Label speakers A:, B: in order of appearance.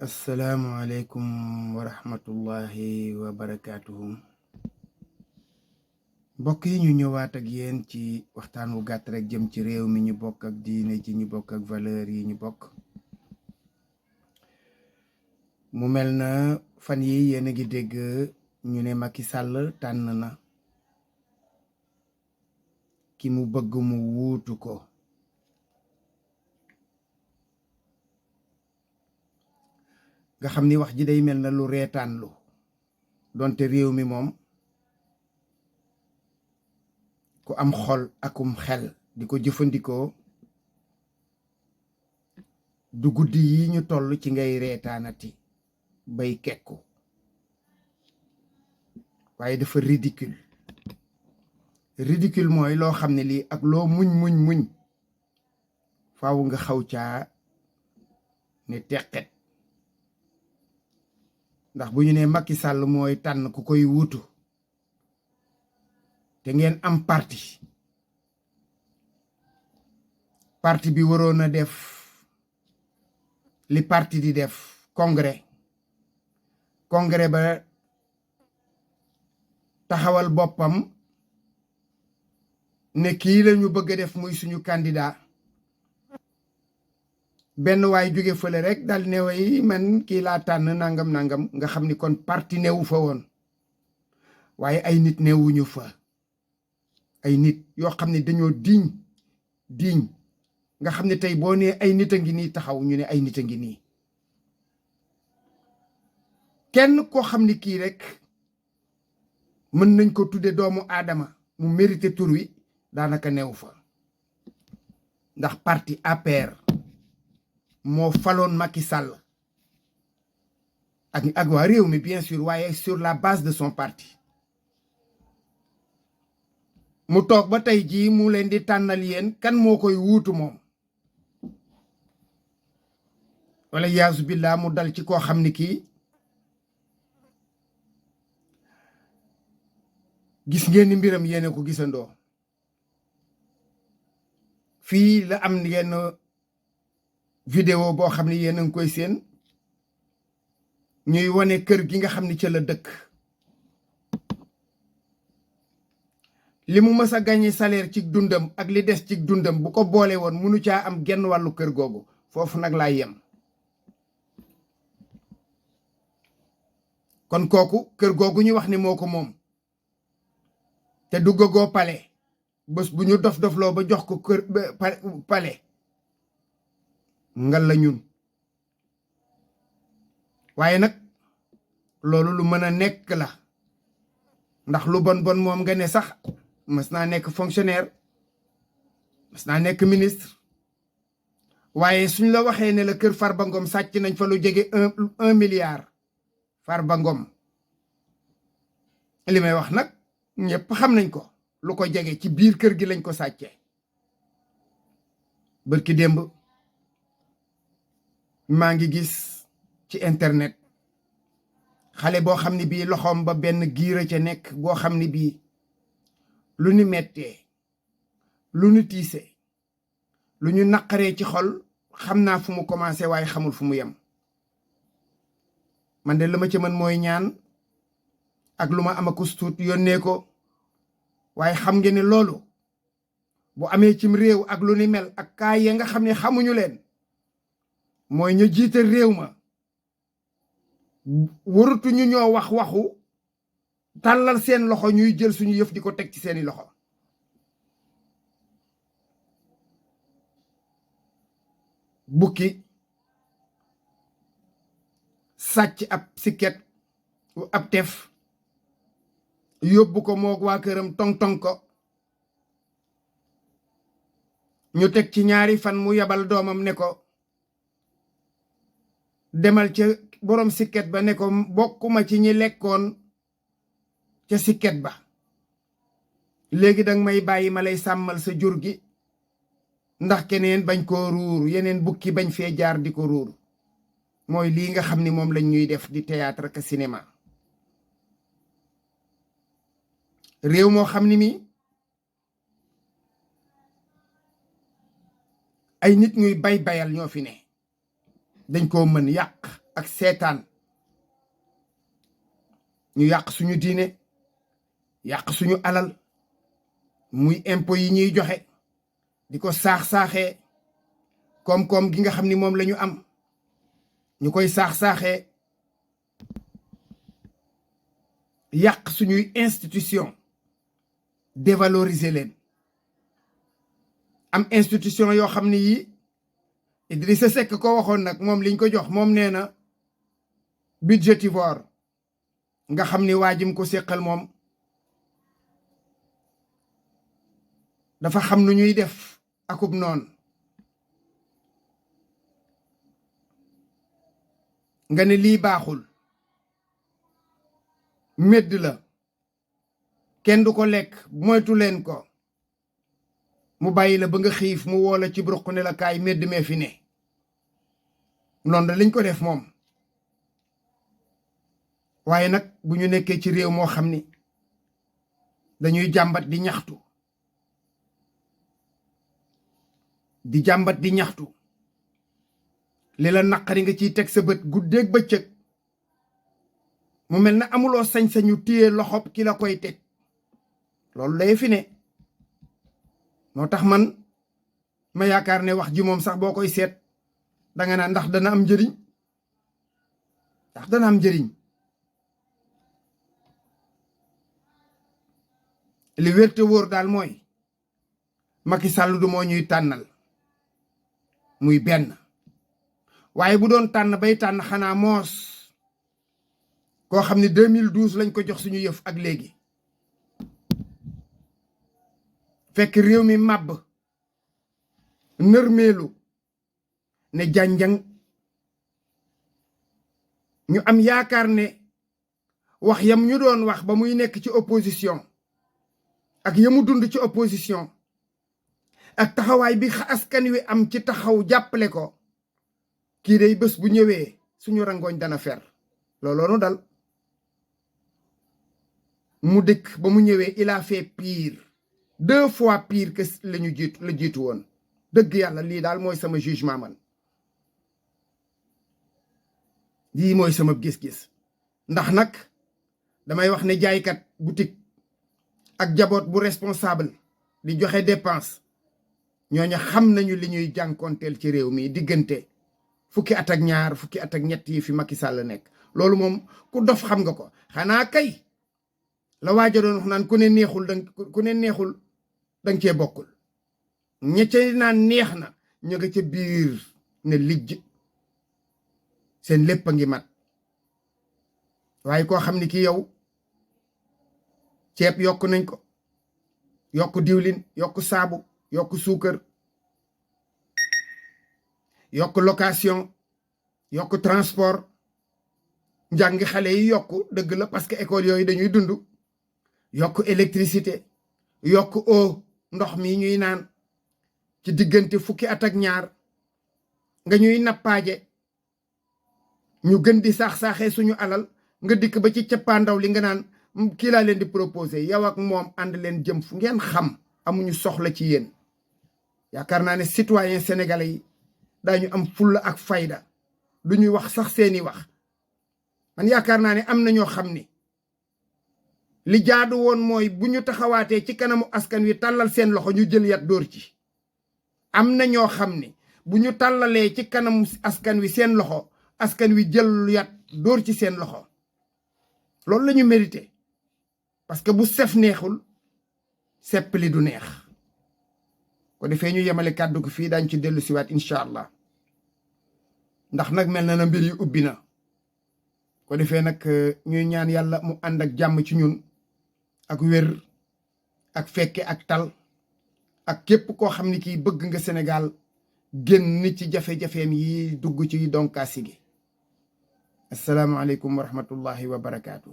A: asalaamualeykum wa rahmatullahi wa barakaatuhu. mbokk yi ñu ñëwaat ak yéen ci waxtaan wu gàtt rek jëm ci réew mi ñu bokk ak diine ji ñu bokk ak valeur yi ñu bokk. mu mel na fan yi yéen a ngi dégg ñu ne Macky Sall tànn na ki mu bëgg mu wuutu ko. nga xam ni wax ji day mel na lu reetaanlu donte réew mi moom ku am xol akum xel di ko jëfandikoo du guddi yi ñu toll ci ngay reetaanati bay kekku waaye dafa ridicule mooy loo xam ne lii ak loo muñ faaw nga xaw caa ne teqet. ndax bu ñu nee Macky Sall mooy tànn ku koy wuutu te ngeen am parti bi waroon a def li parti di def congrès ba taxawal boppam ne kii la ñu bëgg a def muy suñu candidat. benn waay jóge fële rek dal ne way man kii laa tànn nangam nga xam ni kon parti newu fa woon waaye ay nit newuñu fa. ay nit yoo xam ne dañoo diñ nga xam ne tey boo nee ay nit a ngi nii taxaw ñu ne ay nit a ngi nii. kenn koo xam ni kii rek mën nañ ko tudde doomu aadama mu mérité tur wi daanaka newu fa ndax parti APR moo faloon Macky Sall ak waa réew mi bien sûr waaye sur la base de son parti. mu toog ba tey jii mu leen di tànnal yéen kan moo koy wuutu moom wala yaasu billah mu dal ci koo xam ni kii gis ngeen ni mbiram yéene ko gisandoo. fii la am yenn vidéo boo xam ne yéen a ngi koy seen ñuy wane kër gi nga xam ni ca la dëkk. li mu mës a gagné salaire ci dundam ak li des ci dundam bu ko boole woon munu caa am genn wàllu kër googu. foofu nag laa yem. kon kooku kër googu ñu wax ni moo ko moom te duggagoo pale bés bu ñu dof-dofloo ba jox ko kër pale ngal la ñun. waaye nag loolu lu mën a nekk la ndax lu bon moom nga ne sax mas naa nekk fonctionnaire mas naa nekk ministre waaye suñ la waxee ne la kër Farba Ngom sàcc nañ fa lu jege un milliard. Farba Ngom li may wax nag ñëpp xam nañ ko lu ko jege ci biir kër gi lañ ko sàccee. bërki démb maa ngi gis ci internet xale boo xam ne bii loxoom ba benn giira ca nekk boo xam ne bii lu ñu mettee lu ñu tiise lu ñu naqaree ci xol xam naa fu mu commencé waaye xamul fu mu yem. man de la ma ca mën mooy ñaan ak lu ma am a kustuut yónnee ko waaye xam ngeen ne loolu bu amee cim réew ak lu ni mel ak kaay ya nga xam ne xamuñu leen mooy ñu jiite réew ma warutuñu ñoo wax waxu tàllal seen loxo ñuy jël suñu yëf di ko teg ci seeni loxo. bukki sàcc ab sikket ab tef yóbbu ko moog waa këram tong ko ñu teg ci ñaari fan mu yabal doomam ne ko demal ca borom sikket ba ne ko bokkuma ci ñi lekkoon ca sikket ba léegi danga may bàyyi ma lay sàmmal sa jur gi ndax keneen bañ koo ruur yeneen bukki bañ fee jaar di ko ruur. mooy lii nga xam ni moom lañ ñuy def di théâtre ak cinéma. réew moo xam ni mi ay nit ñuy bayal ñoo fi ne dañ koo mën yàq ak seetaan ñu yàq suñu diine yàq suñu alal muy impôt yi ñuy joxe di ko saax-saaxee koom-koom gi nga xam ni moom la ñu am ñu koy saax-saaxee yàq suñuy institution dévaloriser leen am institution yoo xam ne yi Idrissa Seck ko waxoon nag moom liñ ko jox moom nee na budgétivore nga xam ni waajim ko séqal moom dafa xam nu ñuy def akub noon nga ne lii baaxul medd la kenn du ko lekk moytu leen ko mu bàyyi la ba nga xiif mu woo la ci bruq ne la kaay medd mee fi ne noonu da liñ ko def moom waaye nag bu ñu nekkee ci réew moo xam ni dañuy jàmbat di ñaxtu li la naqari nga ciy teg sa bët guddeeg bëccëg mu mel na amuloo sañ-sañu téye loxob ki la koy teg loolu lay fi ne moo tax man ma yaakaar ne wax ji moom sax boo koy seet danga naan ndax dana am njëriñ li wér te wóor daal mooy Macky Sall du moo ñuy tànnal muy benn waaye bu doon tànn bay tànn xanaa moos koo xam ne 2012 lañ ko jox suñu yëf ak léegi fekk réew mi màbb nërmeelu ne jànjang ñu am yaakaar ne wax yam ñu doon wax ba muy nekk ci opposition ak yamu dund ci opposition ak taxawaay bi askan wi am ci taxaw jàppale ko kii day bés bu ñëwee suñu rangooñ dana fer looloonu dal mu dëkk ba mu ñëwee il a fait pire 2 fois pire que la jiitu woon dëgg yàlla lii daal mooy sama jugement man lii mooy sama gis-gis ndax nag damay wax ne jaaykat boutique ak jaboot bu responsable di joxe dépense ñooñu xam nañu li ñuy jànkonteel ci réew mi diggante fukki at ak ñaar fukki at ak ñett yi fi Macky Sall nekk loolu moom ku dof xam nga ko xanaa kay la waaja doon wax naan ku ne neexul danga cee bokkul ña ca naan neex na ñu nga ca biir ne lijj seen lépp a ngi mat waaye koo xam ni ki yow ceeb yokk nañ ko yokk diwlin yokk saabu yokk suukar yokk location yokk transport njàngi xale yi yokk dëgg la parce que école yooyu dañuy dund yokk électricité yokk eau ndox mi ñuy naan ci diggante fukki at ak ñaar nga ñuy nappaaje ñu gën di saax-saaxee suñu alal nga dikk ba ci cappaandaw li nga naan kii laa leen di proposé yow ak moom ànd leen jëm fu ngeen xam amuñu soxla ci yéen yaakaar naa ne citoyen sénégalais yi daañu am fulla ak fayda du ñuy wax sax seeni wax man yaakaar naa ne am na ñoo xam ni li jaadu woon mooy bu ñu taxawaatee ci kanamu askan wi tàllal seen loxo ñu jël yat dóor ci am na ñoo xam ni bu ñu tàllalee ci kanamu askan wi seen loxo askan wi jël yat dóor ci seen loxo loolu la ñu mérité parce que bu sef neexul sepp li du neex ko defee ñu yemale kàddu ko fii daañu ci dellu siwaat incha allah ndax nag mel na mbir yi ubbi na ko defee nag ñuy ñaan yàlla mu ànd ak jàmm ci ñun ak wér ak fekke ak tal ak képp koo xam ni kii bëgg nga Sénégal génn ci jafe-jafeem yi dugg ci donkaasi gi asalaamaaleykum wa rahmatullahi wa barakaatu.